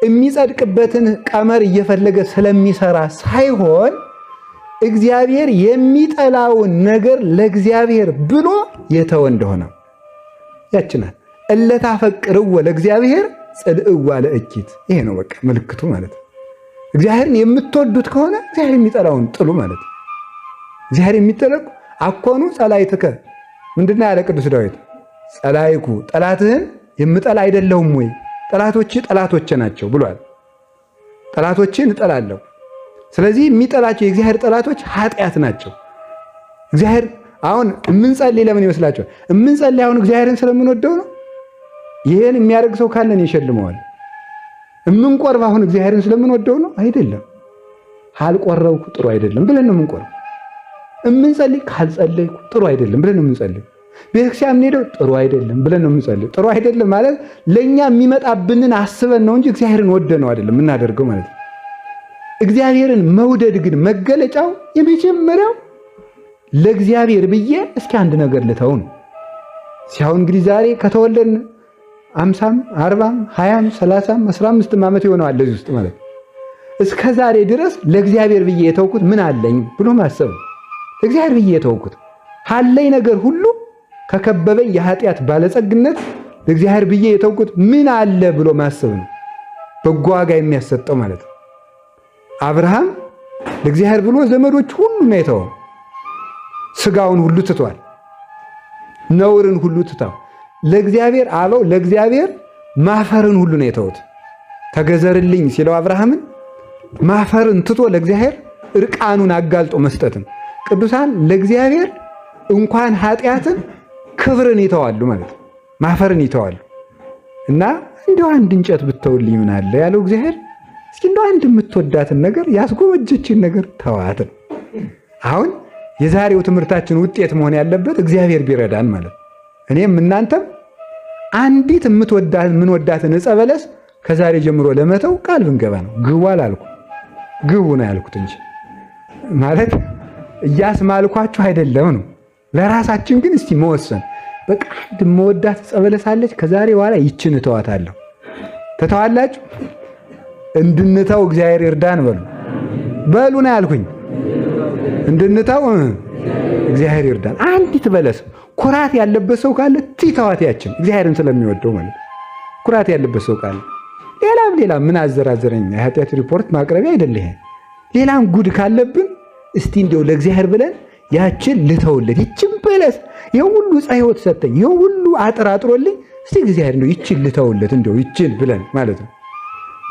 የሚጸድቅበትን ቀመር እየፈለገ ስለሚሰራ ሳይሆን እግዚአብሔር የሚጠላውን ነገር ለእግዚአብሔር ብሎ የተወ እንደሆነ ያችናል። እለታፈቅርዎ ለእግዚአብሔር ጽልእዋ ለእኪት። ይሄ ነው በቃ ምልክቱ ማለት ነው። እግዚአብሔርን የምትወዱት ከሆነ እግዚአብሔር የሚጠላውን ጥሉ ማለት ነው። እግዚአብሔር የሚጠለቁ አኮኑ ጸላይትከ ምንድነው ያለ ቅዱስ ዳዊት? ጸላይኩ ጠላትህን የምጠላ አይደለሁም ወይ? ጠላቶች ጠላቶቼ ናቸው ብሏል። ጠላቶችን እጠላለሁ። ስለዚህ የሚጠላቸው የእግዚአብሔር ጠላቶች ኃጢአት ናቸው። እግዚአብሔር አሁን የምንጸልይ ለምን ይመስላችኋል? የምንጸልይ አሁን እግዚአብሔርን ስለምንወደው ነው። ይሄን የሚያደርግ ሰው ካለን ይሸልመዋል። የምንቆርብ አሁን እግዚአብሔርን ስለምንወደው ነው አይደለም። ካልቆረብኩ ጥሩ አይደለም ብለን ነው የምንቆርብ። የምንጸልይ ካልጸለይኩ ጥሩ አይደለም ብለን ነው የምንጸልይ። ቤተክርስቲያን የምንሄደው ጥሩ አይደለም ብለን ነው የምንጸልይ። ጥሩ አይደለም ማለት ለእኛ የሚመጣብንን አስበን ነው እንጂ እግዚአብሔርን ወደ ነው አይደለም የምናደርገው ማለት ነው። እግዚአብሔርን መውደድ ግን መገለጫው የመጀመሪያው ለእግዚአብሔር ብዬ እስኪ አንድ ነገር ልተው ነው። ሲያሁን እንግዲህ ዛሬ ከተወለድን 50ም 40ም 20ም 30ም 15ም ዓመት ይሆነዋል ለዚህ ውስጥ ማለት እስከ ዛሬ ድረስ ለእግዚአብሔር ብዬ የተውኩት ምን አለኝ ብሎ ማሰብ ነው። ለእግዚአብሔር ብዬ የተውኩት አለኝ ነገር ሁሉ ከከበበኝ የኃጢአት ባለጸግነት ለእግዚአብሔር ብዬ የተውኩት ምን አለ ብሎ ማሰብ ነው። በጎ ዋጋ የሚያሰጠው ማለት ነው። አብርሃም ለእግዚአብሔር ብሎ ዘመዶች ሁሉ ነው የተወው። ስጋውን ሁሉ ትቷል። ነውርን ሁሉ ትተው ለእግዚአብሔር አበው ለእግዚአብሔር ማፈርን ሁሉ ነው የተውት። ተገዘርልኝ ሲለው አብርሃምን ማፈርን ትቶ ለእግዚአብሔር እርቃኑን አጋልጦ መስጠትን ቅዱሳን ለእግዚአብሔር እንኳን ኃጢአትን ክብርን ይተዋሉ ማለት ነው። ማፈርን ይተዋሉ እና እንደው አንድ እንጨት ብተውልኝ ምን አለ ያለው እግዚአብሔር እስኪ እንደው አንድ የምትወዳትን ነገር ያስጎመጀችን ነገር ተዋት ነው። አሁን የዛሬው ትምህርታችን ውጤት መሆን ያለበት እግዚአብሔር ቢረዳን ማለት ነው። እኔም እናንተም አንዲት የምንወዳትን ዕፀ በለስ ከዛሬ ጀምሮ ለመተው ቃል ብንገባ ነው። ግቡ አላልኩ፣ ግቡ ነው ያልኩት እንጂ ማለት እያስማልኳችሁ አይደለም ነው። ለራሳችን ግን እስቲ መወሰን በቃ አንድ የምወዳት ዕፀ በለስ አለች፣ ከዛሬ በኋላ ይችን እተዋታለሁ። ትተዋላችሁ? እንድንተው እግዚአብሔር ይርዳን። በሉ በሉ ነው ያልኩኝ። እንድንተው እግዚአብሔር ይርዳን። አንዲት በለስ ኩራት ያለበት ሰው ካለ ትተዋት ያችን እግዚአብሔርን ስለሚወደው ማለት ኩራት ያለበት ሰው ካለ ሌላም ሌላም ምን አዘራዘረኝ የኃጢአት ሪፖርት ማቅረቢያ አይደለ ይሄ። ሌላም ጉድ ካለብን እስቲ እንዲያው ለእግዚአብሔር ብለን ያችን ልተውለት፣ ይችን በለስ ይሄ ሁሉ ዕፀ ሕይወት ሰጠኝ፣ ይሄ ሁሉ አጥር አጥሮልኝ፣ እስቲ እግዚአብሔር እንደው ይችን ልተውለት፣ እንደው ይችን ብለን ማለት ነው።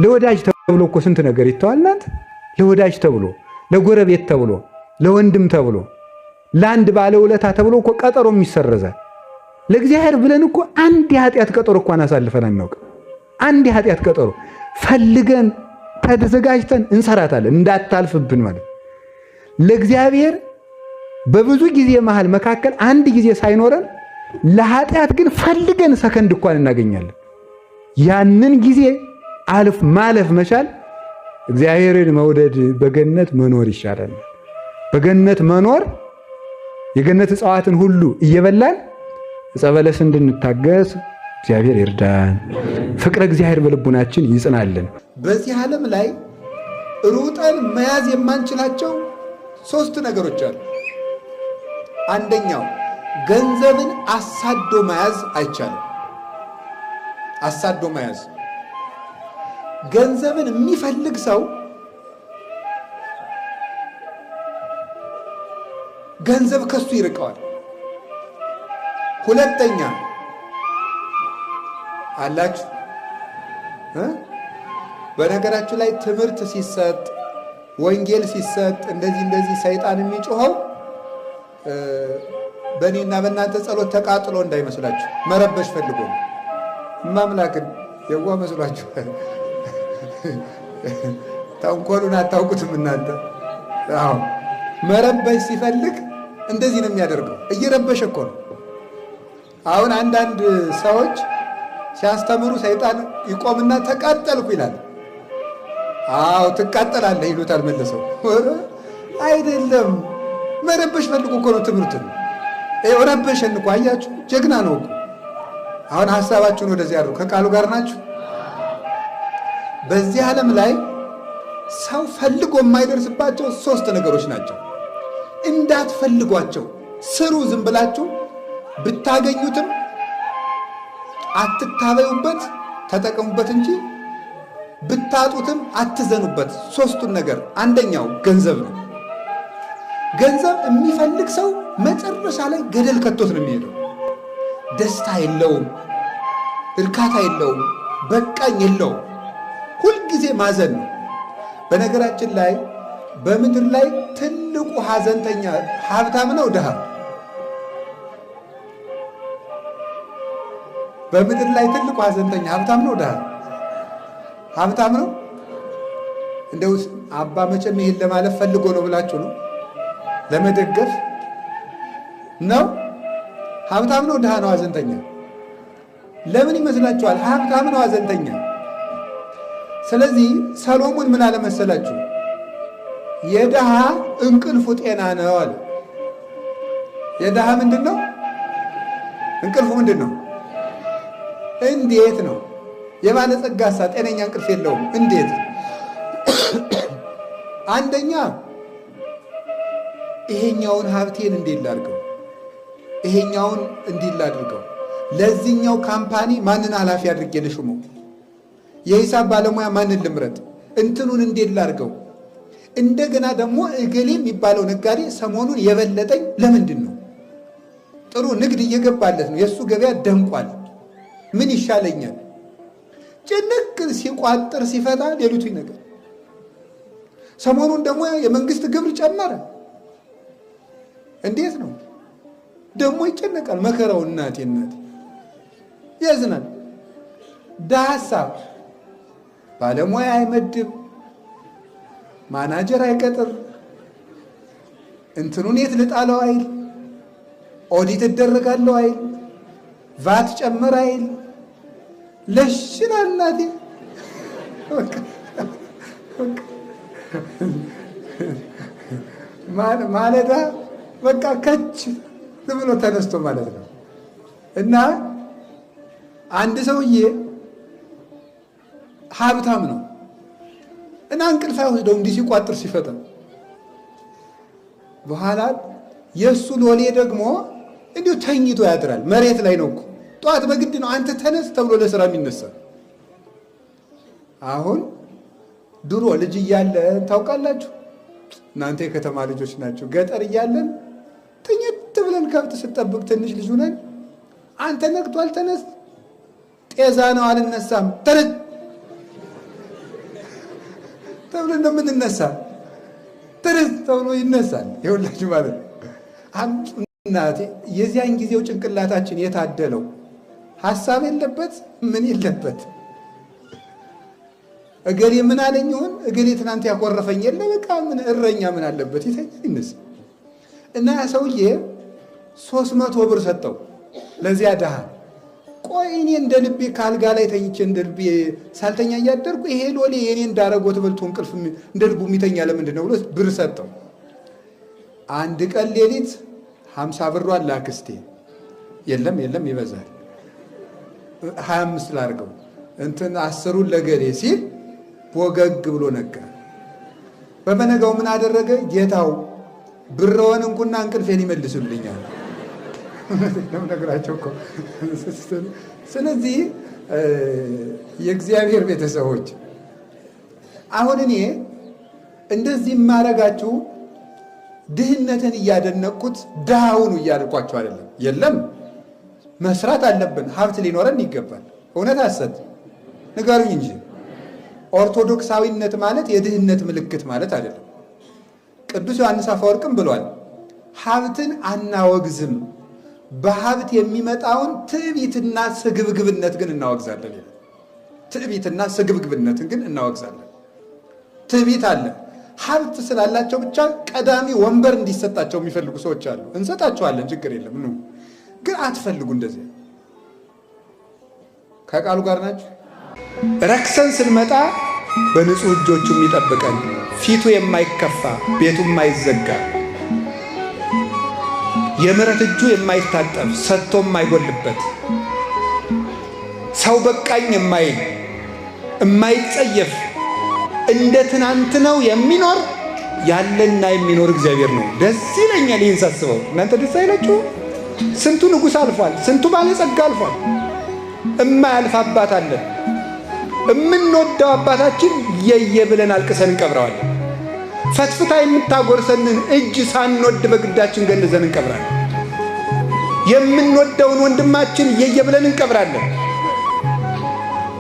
ለወዳጅ ተብሎ እኮ ስንት ነገር ይተዋል። እናንተ ለወዳጅ ተብሎ፣ ለጎረቤት ተብሎ፣ ለወንድም ተብሎ፣ ለአንድ ባለውለታ ተብሎ እኮ ቀጠሮም ይሰረዛል። ለእግዚአብሔር ብለን እኮ አንድ የኃጢአት ቀጠሮ እንኳን አሳልፈን አናውቅም። አንድ የኃጢአት ቀጠሮ ፈልገን ተዘጋጅተን እንሰራታለን እንዳታልፍብን ማለት ለእግዚአብሔር በብዙ ጊዜ መሃል መካከል አንድ ጊዜ ሳይኖረን ለኃጢአት ግን ፈልገን ሰከንድ እንኳን እናገኛለን። ያንን ጊዜ አልፍ ማለፍ መቻል እግዚአብሔርን መውደድ በገነት መኖር ይሻላል። በገነት መኖር የገነት እጽዋትን ሁሉ እየበላን ዕፀ በለስ እንድንታገስ እግዚአብሔር ይርዳን። ፍቅረ እግዚአብሔር በልቡናችን ይጽናልን። በዚህ ዓለም ላይ ሩጠን መያዝ የማንችላቸው ሶስት ነገሮች አሉ። አንደኛው ገንዘብን አሳዶ መያዝ አይቻልም። አሳዶ መያዝ ገንዘብን የሚፈልግ ሰው ገንዘብ ከሱ ይርቀዋል። ሁለተኛ አላችሁ። በነገራችሁ ላይ ትምህርት ሲሰጥ ወንጌል ሲሰጥ እንደዚህ እንደዚህ ሰይጣን የሚጮኸው በእኔና በእናንተ ጸሎት ተቃጥሎ እንዳይመስላችሁ፣ መረበሽ ፈልጎ ነው። እማምላክን የዋ መስሏችሁ ተንኮሉን አታውቁትም እናንተ። አዎ መረበሽ ሲፈልግ እንደዚህ ነው የሚያደርገው። እየረበሸ እኮ ነው። አሁን አንዳንድ ሰዎች ሲያስተምሩ ሰይጣን ይቆምና ተቃጠልኩ ይላል። አዎ ትቃጠላለህ ይሉታል መልሰው። አይደለም መረበሽ ፈልጎ እኮ ነው ትምህርት ነው። ረበሸን እኮ አያችሁ፣ ጀግና ነው እኮ። አሁን ሀሳባችሁን ወደዚህ አድርጉ። ከቃሉ ጋር ናችሁ። በዚህ ዓለም ላይ ሰው ፈልጎ የማይደርስባቸው ሶስት ነገሮች ናቸው። እንዳትፈልጓቸው ስሩ። ዝም ብላችሁ ብታገኙትም አትታበዩበት፣ ተጠቀሙበት እንጂ ብታጡትም አትዘኑበት። ሶስቱን ነገር፣ አንደኛው ገንዘብ ነው። ገንዘብ የሚፈልግ ሰው መጨረሻ ላይ ገደል ከቶት ነው የሚሄደው። ደስታ የለውም፣ እርካታ የለውም፣ በቃኝ የለውም። ሁልጊዜ ማዘን ነው። በነገራችን ላይ በምድር ላይ ትልቁ ሐዘንተኛ ሀብታም ነው ድሃ? በምድር ላይ ትልቁ ሐዘንተኛ ሀብታም ነው ድሃ? ሀብታም ነው። እንደው አባ መቼም ይሄን ለማለፍ ፈልጎ ነው ብላችሁ ነው ለመደገፍ ነው። ሀብታም ነው ድሃ ነው ሐዘንተኛ? ለምን ይመስላችኋል? ሀብታም ነው ሐዘንተኛ። ስለዚህ ሰሎሞን ምን አለ መሰላችሁ? የድሃ እንቅልፉ ጤና ነው አለ። የድሃ ምንድን ነው እንቅልፉ? ምንድን ነው? እንዴት ነው? የባለጸጋሳ ጤነኛ እንቅልፍ የለውም። እንዴት? አንደኛ ይሄኛውን ሀብቴን እንዴት ላድርገው፣ ይሄኛውን እንዲህ ላድርገው፣ ለዚህኛው company ማንን ኃላፊ አድርጌ ልሹመው፣ የሂሳብ ባለሙያ ማንን ልምረጥ፣ እንትኑን እንዴት ላድርገው። እንደገና ደግሞ እገሌ የሚባለው ነጋዴ ሰሞኑን የበለጠኝ ለምንድን ነው? ጥሩ ንግድ እየገባለት ነው፣ የእሱ ገበያ ደምቋል፣ ምን ይሻለኛል? ጭንቅ ሲቋጥር ሲፈታ ሌሊቱ ይነጋል። ሰሞኑን ደግሞ የመንግስት ግብር ጨመረ። እንዴት ነው ደግሞ ይጨነቃል። መከራው እናቴ እናቴ ያዝናል። ድሃ ባለሙያ አይመድብ፣ ማናጀር አይቀጥር፣ እንትኑን የት ልጣለው አይል፣ ኦዲት እደረጋለሁ አይል፣ ቫት ጨመር አይል። ለሽላል እናቴ ማለዳ በቃ ከች ዝም ብሎ ተነስቶ ማለት ነው። እና አንድ ሰውዬ ሀብታም ነው እና እንቅልፍ አይወስደው እንዲህ ሲቋጥር ሲፈታ፣ በኋላ የእሱ ሎሌ ደግሞ እንዲሁ ተኝቶ ያድራል። መሬት ላይ ነው እኮ ጠዋት በግድ ነው አንተ ተነስ ተብሎ ለስራ የሚነሳ። አሁን ድሮ ልጅ እያለን ታውቃላችሁ፣ እናንተ የከተማ ልጆች ናቸው። ገጠር እያለን ትኝት ብለን ከብት ስንጠብቅ ትንሽ ልጅ ሆነን አንተ ነግቷል ተነስ፣ ጤዛ ነው አልነሳም፣ ተነስ ተብሎ እንደምንነሳ ተነስ ተብሎ ይነሳል። ይኸውላችሁ ማለት ነው። እናቴ የዚያን ጊዜው ጭንቅላታችን የታደለው ሀሳብ የለበት ምን የለበት። እገሌ ምን አለኝ ይሆን እገሌ ትናንት ያኮረፈኝ የለ በቃ ምን እረኛ ምን አለበት ይተኛል ይነሳ። እና ያ ሰውዬ 300 ብር ሰጠው ለዚያ ድሃ። ቆይ እኔ እንደ ልቤ ከአልጋ ላይ ተኝቼ እንደ ልቤ ሳልተኛ እያደርኩ ይሄ ሎሌ የኔ እንዳረጎት በልቶ እንቅልፍ እንደ ልቡ የሚተኛ ለምንድን ነው ብሎ ብር ሰጠው። አንድ ቀን ሌሊት 50 ብሯን ላክስቴ፣ የለም የለም ይበዛል፣ 25 ላርገው እንትን 10ሩን ለገሌ ሲል ቦገግ ብሎ ነጋ። በበነጋው ምን አደረገ? ጌታው ብረውን እንኩና እንቅልፌን ይመልሱልኛል። ነገራቸው እኮ። ስለዚህ የእግዚአብሔር ቤተሰቦች አሁን እኔ እንደዚህ የማረጋችሁ ድህነትን እያደነቅኩት ድሃውኑ እያልኳቸው አይደለም። የለም መስራት አለብን፣ ሀብት ሊኖረን ይገባል። እውነት ሐሰት ንገሩኝ እንጂ። ኦርቶዶክሳዊነት ማለት የድህነት ምልክት ማለት አይደለም። ቅዱስ ዮሐንስ አፈወርቅም ብሏል፣ ሀብትን አናወግዝም፣ በሀብት የሚመጣውን ትዕቢትና ስግብግብነት ግን እናወግዛለን ይላል። ትዕቢትና ስግብግብነትን ግን እናወግዛለን። ትዕቢት አለ። ሀብት ስላላቸው ብቻ ቀዳሚ ወንበር እንዲሰጣቸው የሚፈልጉ ሰዎች አሉ። እንሰጣቸዋለን፣ ችግር የለም። ኑ ግን አትፈልጉ። እንደዚህ ከቃሉ ጋር ናችሁ። ረክሰን ስንመጣ በንጹህ እጆቹ የሚጠብቀን፣ ፊቱ የማይከፋ፣ ቤቱ የማይዘጋ፣ የምሕረት እጁ የማይታጠፍ፣ ሰጥቶ የማይጎልበት፣ ሰው በቃኝ የማይል፣ የማይጸየፍ፣ እንደ ትናንት ነው የሚኖር ያለና የሚኖር እግዚአብሔር ነው። ደስ ይለኛል ይህን ሳስበው። እናንተ ደስ አይላችሁ? ስንቱ ንጉሥ አልፏል፣ ስንቱ ባለጸጋ አልፏል። እማያልፍ አባት አለን። እምንወደው አባታችን የየ ብለን አልቅሰን እንቀብረዋለን። ፈትፍታ የምታጎርሰንን እጅ ሳንወድ በግዳችን ገንዘን እንቀብራለን። የምንወደውን ወንድማችን የየ ብለን እንቀብራለን።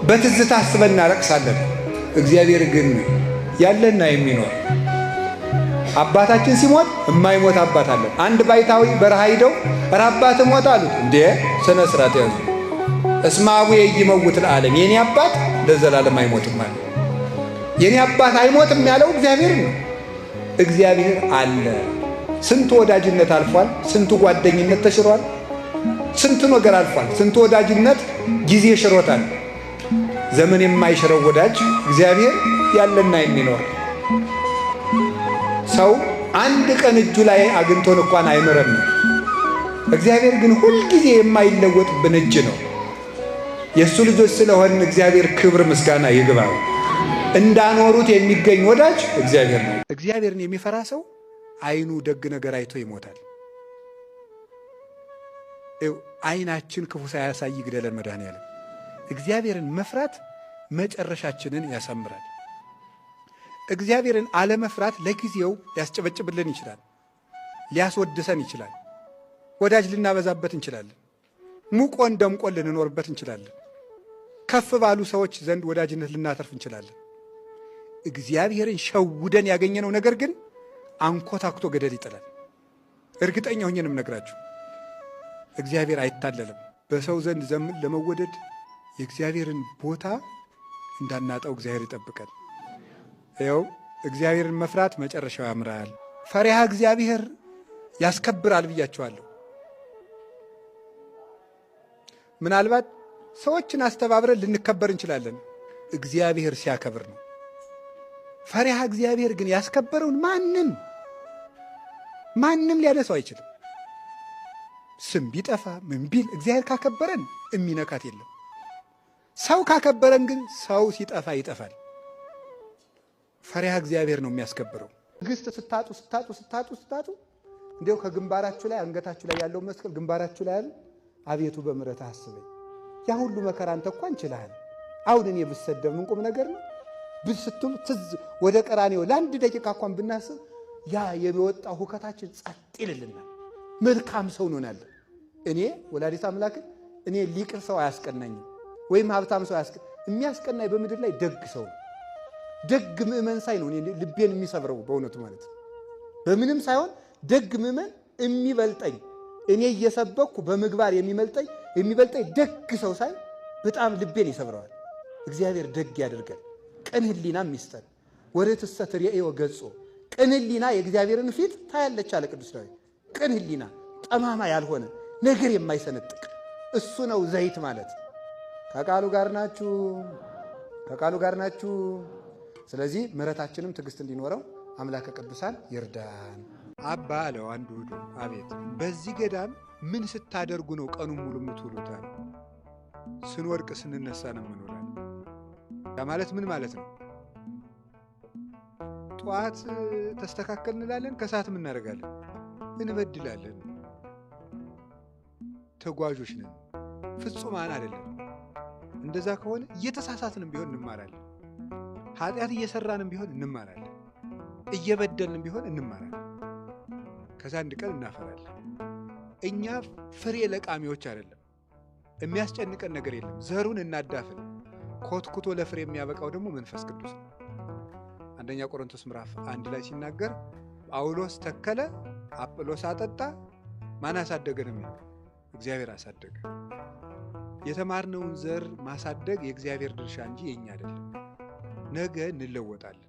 በትዝታ አስበን እናለቅሳለን። እግዚአብሔር ግን ያለና የሚኖር አባታችን ሲሞት የማይሞት አባት አለን። አንድ ባይታዊ በረሃ ሂደው ኧረ አባት ሞት አሉት። እንዴ ስነ ስርዓት ያዙ። እስመ አቡየ ኢይመውት ለዓለም፣ የኔ አባት ለዘላለም አይሞትም አለ። የኔ አባት አይሞትም ያለው እግዚአብሔር ነው። እግዚአብሔር አለ። ስንቱ ወዳጅነት አልፏል። ስንቱ ጓደኝነት ተሽሯል። ስንቱ ነገር አልፏል። ስንቱ ወዳጅነት ጊዜ ሽሮታል። ዘመን የማይሽረው ወዳጅ እግዚአብሔር ያለና የሚኖር ሰው አንድ ቀን እጁ ላይ አግኝቶን እንኳን አይምረንም። እግዚአብሔር ግን ሁልጊዜ የማይለወጥብን እጅ ነው። የእሱ ልጆች ስለሆን እግዚአብሔር ክብር ምስጋና ይግባው። እንዳኖሩት የሚገኝ ወዳጅ እግዚአብሔር ነው። እግዚአብሔርን የሚፈራ ሰው ዓይኑ ደግ ነገር አይቶ ይሞታል። ዓይናችን ክፉ ሳያሳይ ይግደለን መድኃኔዓለም። እግዚአብሔርን መፍራት መጨረሻችንን ያሳምራል። እግዚአብሔርን አለመፍራት ለጊዜው ሊያስጨበጭብልን ይችላል፣ ሊያስወድሰን ይችላል፣ ወዳጅ ልናበዛበት እንችላለን፣ ሙቆን ደምቆን ልንኖርበት እንችላለን፣ ከፍ ባሉ ሰዎች ዘንድ ወዳጅነት ልናተርፍ እንችላለን። እግዚአብሔርን ሸውደን ያገኘነው ነገር ግን አንኮታኩቶ ገደል ይጥላል። እርግጠኛ ሆኜ ነው የምነግራችሁ። እግዚአብሔር አይታለልም። በሰው ዘንድ ለመወደድ የእግዚአብሔርን ቦታ እንዳናጣው እግዚአብሔር ይጠብቀን። ይኸው እግዚአብሔርን መፍራት መጨረሻው ያምራል። ፈሪሃ እግዚአብሔር ያስከብራል ብያቸዋለሁ። ምናልባት ሰዎችን አስተባብረን ልንከበር እንችላለን። እግዚአብሔር ሲያከብር ነው። ፈሪሃ እግዚአብሔር ግን ያስከበረውን ማንም ማንም ሊያነሳው አይችልም። ስም ቢጠፋ ምን ቢል እግዚአብሔር ካከበረን የሚነካት የለም። ሰው ካከበረን ግን ሰው ሲጠፋ ይጠፋል። ፈሪሃ እግዚአብሔር ነው የሚያስከብረው። ትዕግስት ስታጡ ስታጡ ስታጡ ስታጡ እንዲያው ከግንባራችሁ ላይ አንገታችሁ ላይ ያለው መስቀል ግንባራችሁ ላይ ያለ አቤቱ በምሕረትህ አስበኝ። ያ ሁሉ መከራ አንተ እኮ እንችልሃል። አሁን እኔ ብሰደብ ምን ቁም ነገር ነው ብስትሉ ትዝ ወደ ቀራኔው ለአንድ ደቂቃ እንኳን ብናስብ ያ የወጣው ሁከታችን ጸጥ ይልልናል። መልካም ሰው እንሆናለን። እኔ ወላዲተ አምላክን እኔ ሊቅ ሰው አያስቀናኝም፣ ወይም ሀብታም ሰው የሚያስቀናኝ በምድር ላይ ደግ ሰው ነው። ደግ ምእመን ሳይ ነው እኔ ልቤን የሚሰብረው በእውነቱ ማለት ነው። በምንም ሳይሆን ደግ ምእመን የሚበልጠኝ እኔ እየሰበኩ በምግባር የሚበልጠኝ ደግ ሰው ሳይ በጣም ልቤን ይሰብረዋል። እግዚአብሔር ደግ ያደርገን፣ ቅን ሕሊናም ይስጠን። ወርትሰ ትሬእዮ ገጾ፣ ቅን ሕሊና የእግዚአብሔርን ፊት ታያለች አለ ቅዱስ ዳዊት። ቅን ሕሊና ጠማማ ያልሆነ ነገር የማይሰነጥቅ እሱ ነው ዘይት ማለት። ከቃሉ ጋር ናችሁ፣ ከቃሉ ጋር ናችሁ። ስለዚህ ምሕረታችንም ትዕግስት እንዲኖረው አምላከ ቅዱሳን ይርዳን። አባ አለው አንዱ ሂዶ፣ አቤት፣ በዚህ ገዳም ምን ስታደርጉ ነው ቀኑን ሙሉ የምትውሉት? ስንወድቅ ስንነሳ ነው የምንውላል። ያ ማለት ምን ማለት ነው? ጠዋት ተስተካከል እንላለን፣ ከሰዓት ምን እናደርጋለን? እንበድላለን። ተጓዦች ነን፣ ፍጹማን አይደለም። እንደዛ ከሆነ እየተሳሳትንም ቢሆን እንማራለን። ኃጢአት እየሰራንም ቢሆን እንማራለን። እየበደልንም ቢሆን እንማራለን። ከዛ አንድ ቀን እናፈራለን። እኛ ፍሬ ለቃሚዎች አይደለም። የሚያስጨንቀን ነገር የለም። ዘሩን እናዳፍን። ኮትኩቶ ለፍሬ የሚያበቃው ደግሞ መንፈስ ቅዱስ ነው። አንደኛ ቆሮንቶስ ምዕራፍ 1 ላይ ሲናገር ጳውሎስ ተከለ፣ አጵሎስ አጠጣ፣ ማን አሳደገ ነው የሚለው? እግዚአብሔር አሳደገ። የተማርነውን ዘር ማሳደግ የእግዚአብሔር ድርሻ እንጂ የኛ አይደለም። ነገ እንለወጣለን።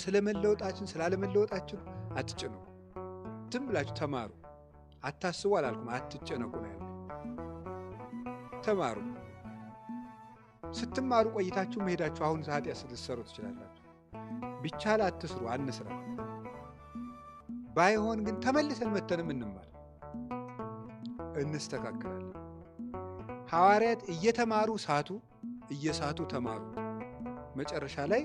ስለመለወጣችን ስላለመለወጣችን አትጨነቁ። ዝም ብላችሁ ተማሩ። አታስቡ አላልኩም፣ አትጨነቁ ነው ያልኩት። ተማሩ። ስትማሩ ቆይታችሁ መሄዳችሁ አሁን ኃጢአት ስትሰሩ ትችላላችሁ። ቢቻል አትስሩ፣ አንስራ። ባይሆን ግን ተመልሰን መተንም እንማር፣ እንስተካከላለን። ሐዋርያት እየተማሩ ሳቱ፣ እየሳቱ ተማሩ። መጨረሻ ላይ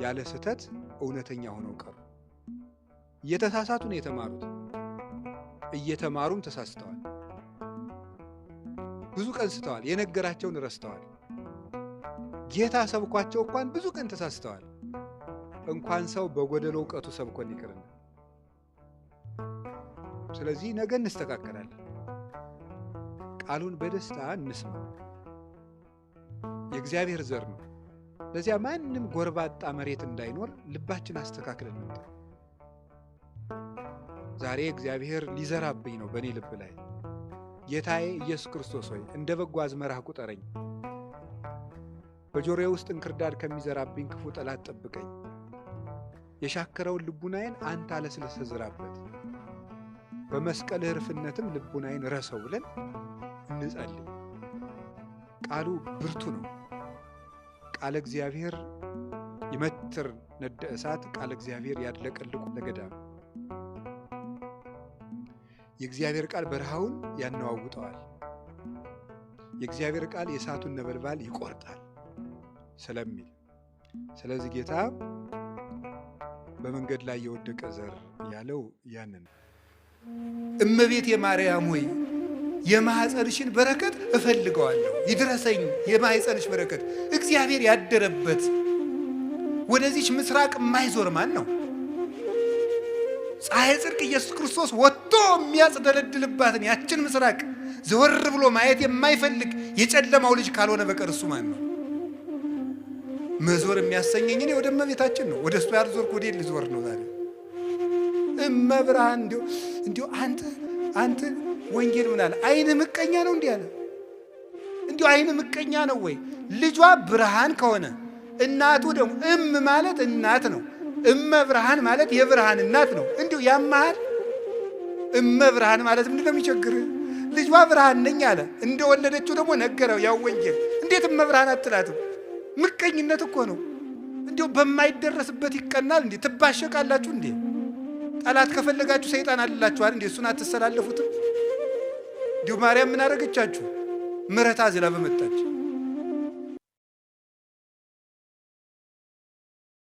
ያለ ስህተት እውነተኛ ሆነው ቀሩ። እየተሳሳቱ ነው የተማሩት፣ እየተማሩም ተሳስተዋል። ብዙ ቀን ስተዋል። የነገራቸውን ረስተዋል። ጌታ ሰብኳቸው እንኳን ብዙ ቀን ተሳስተዋል። እንኳን ሰው በጎደሎ እውቀቱ ሰብኮን ይቅርና። ስለዚህ ነገ እንስተካከላለን። ቃሉን በደስታ እንስማ። የእግዚአብሔር ዘር ነው። ለዚያ ማንም ጎርባጣ መሬት እንዳይኖር ልባችን አስተካክለን እንምጣ። ዛሬ እግዚአብሔር ሊዘራብኝ ነው በእኔ ልብ ላይ። ጌታዬ ኢየሱስ ክርስቶስ ሆይ እንደ በጎ አዝመራህ ቁጠረኝ። በጆሮዬ ውስጥ እንክርዳድ ከሚዘራብኝ ክፉ ጠላት ጠብቀኝ። የሻከረውን ልቡናዬን አንተ አለስልሰህ ዝራበት፣ በመስቀልህ እርፍነትም ልቡናዬን ረሰው ብለን እንጸልይ። ቃሉ ብርቱ ነው። ቃለ እግዚአብሔር ይመትር ነደ እሳት፣ ቃለ እግዚአብሔር ያድለቀልቁ ለገዳም። የእግዚአብሔር ቃል በረሃውን ያነዋውጠዋል። የእግዚአብሔር ቃል የእሳቱን ነበልባል ይቆርጣል ስለሚል፣ ስለዚህ ጌታ በመንገድ ላይ የወደቀ ዘር ያለው ያንን። እመቤት የማርያም ሆይ የማኅፀንሽን በረከት እፈልገዋለሁ፣ ይድረሰኝ የማኅፀንሽ በረከት። እግዚአብሔር ያደረበት ወደዚች ምስራቅ የማይዞር ማን ነው? ፀሐይ ጽድቅ ኢየሱስ ክርስቶስ ወጥቶ የሚያጽደለድልባትን ያችን ምስራቅ ዘወር ብሎ ማየት የማይፈልግ የጨለማው ልጅ ካልሆነ በቀር እሱ ማን ነው? መዞር የሚያሰኘኝ እኔ ወደ እመቤታችን ነው። ወደ እሱ ያልዞርኩ ወዴት ልዞር ነው ዛሬ? እመብርሃን እንዲሁ አንተ ወንጌል ምን አለ? አይን ምቀኛ ነው እንዲህ አለ። እንዲሁ አይን ምቀኛ ነው ወይ? ልጇ ብርሃን ከሆነ እናቱ ደግሞ እም ማለት እናት ነው። እመ ብርሃን ማለት የብርሃን እናት ነው። እንዲሁ ያማሃል። እመ ብርሃን ማለት ምንድን ነው የሚቸግርህ? ልጇ ብርሃን ነኝ አለ። እንደወለደችው ደግሞ ነገረው። ያው ወንጌል እንዴት እመ ብርሃን አትላትም? ምቀኝነት እኮ ነው። እንዲሁ በማይደረስበት ይቀናል እንዴ? ትባሸቃላችሁ እንዴ? ጠላት ከፈለጋችሁ ሰይጣን አልላችኋል እንዴ? እሱን አትሰላለፉትም? እንዲሁ ማርያም ምን አደረገቻችሁ? ምሕረት አዝላ በመጣች